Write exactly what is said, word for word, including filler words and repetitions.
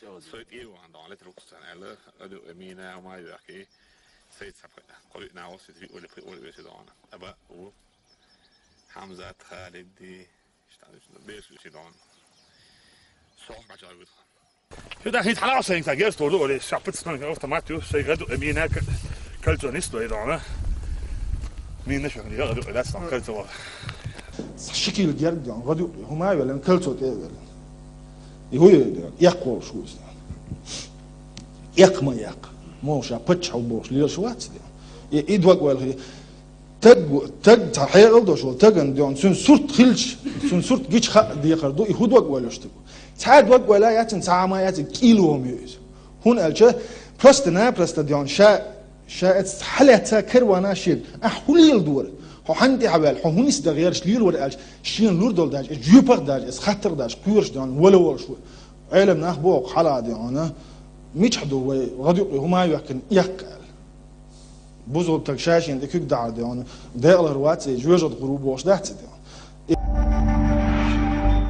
Сой тӀе ван дона, летар уксан аьлла, аду мина ма юахи. Сай цапа, кори на оси, три оли, при оли веси дона. Аба, у. Хамзат, Халид, ди, штаны, бес веси дона. Сох качал гуд. Хида хит хала сен та герс торду оли, шапыт стан автомат ю, сай гаду мина кольцо нис той дона. Мина шо, я гаду, да, стан кольцо. Шикил герг дон, гаду, хума велен кольцо те велен. И хуй, я кол шуз. Як ма як. Моша пачхал бош, лил швац де. И идваг вал хи. Таг, таг, та хьегал дош вал, таган дон, цун сурт хилч, цун сурт гич ха дехар ду, и худваг валюш ту. Ца дваг вала яцин, ца ма яцин, кило мюз. Хун алча, просто-напросто дон, ша, ша эц халя ца кервана шир. А хулил дур. Хо ханди хавал, хо хунис да герш лил вар алч, шин лур дол даж, жупах даж, эс хатар даж, курш дон, вала вал шу. Элем нах бок хала дон, а. Мич хду вай, гаду хума юахкин якал. Бузул таг шашин де кук дар дон. Деглар ваци, жужад гру бош дац дон.